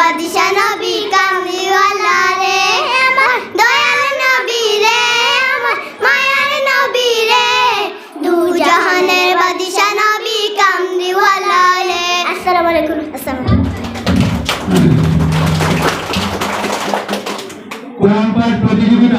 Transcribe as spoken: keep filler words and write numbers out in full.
বাদশা নবী কামলিওয়ালা রে, আমার দয়াল নবী রে, আমার মায়ার নবী রে, দু জাহানের বাদশা নবী কামলিওয়ালা রে। আসসালামু আলাইকুম। আসসালামু আলাইকুম। কোরআন পাঠ প্রতিযোগিতা